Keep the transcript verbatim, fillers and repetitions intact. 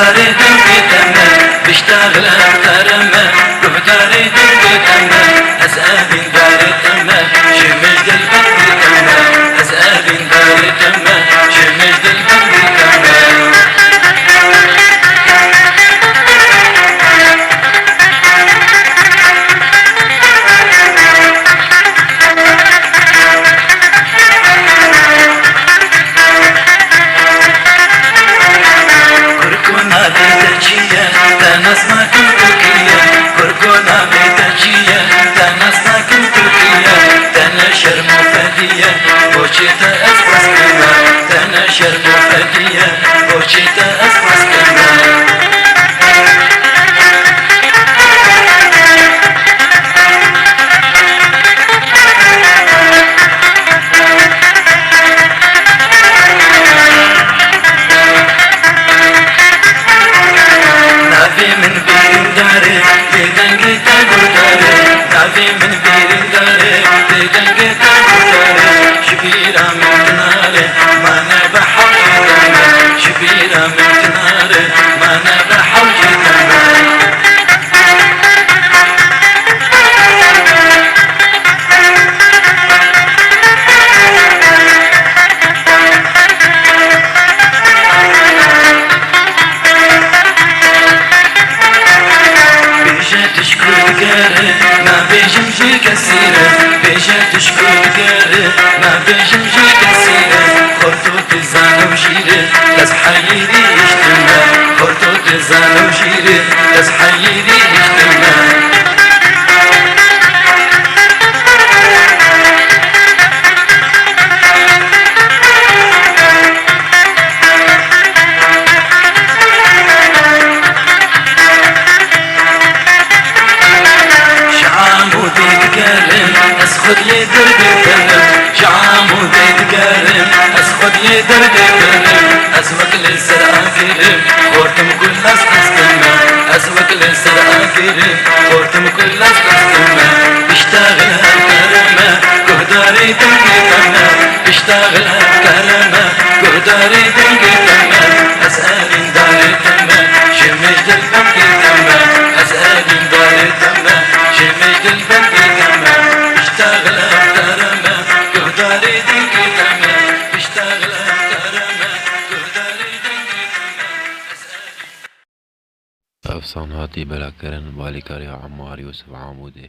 Darê dengê te me, biştaxile te re me, guhdarê dengê te me, ez evîn darê te me, ji mij dilbendê te me, ez evîn darê te me, ji mij dilbendê te me. Kurko navê te çi ye? Te nas nakim tu kî ye? Kurko navê te çi ye? Te nas nakim tu kî ye? Te ne şerm û fedî ye? Boçê te ez xwestim e. Te ne şerm û fedî ye? Boçê te ez xwestim e. Navê min bîrîndar e, lê dengê te guhdar e. Navê min bîrîndar e, lê dengê te guhdar e. Ji bîra min tinare, mane bi hewcê te me. Ji bîra min tinare, mane bi hewcê te me. Bêje tişt ku digere, nabêjim ji kesî re. Bêje tişt ku digere, nabêjim ji kesî re. Xorto dizan û jîr e, ez heyî rîştim e. Xorto dizan û jîr e, ez heyî rîştim e. Ji Amûdê digerim, ez xwediyê derdê te me. Ji Amûdê digerim, ez xwediyê derdê te me. Ez wek li ser agir im, xortim ku lez xistim e. Ez wek li ser agir im, xortim ku lez xistim e. Biştaxil hev kerem e, guhdarê dengê te me. Biştaxil hev kerem e, guhdarê dengê te me. Ez evîn darê te me, ji mij dilbendê te me. Ez evîn darê te me, ji mij dilbendê te me. Biştaxil hev kerem e, guhdarê dengê te me. Biştaxil hev kerem e, guhdarê dengê te me. Ez evîn Ev song hatî belakirin bi alîkariya Emmar Yûsif Amûdê.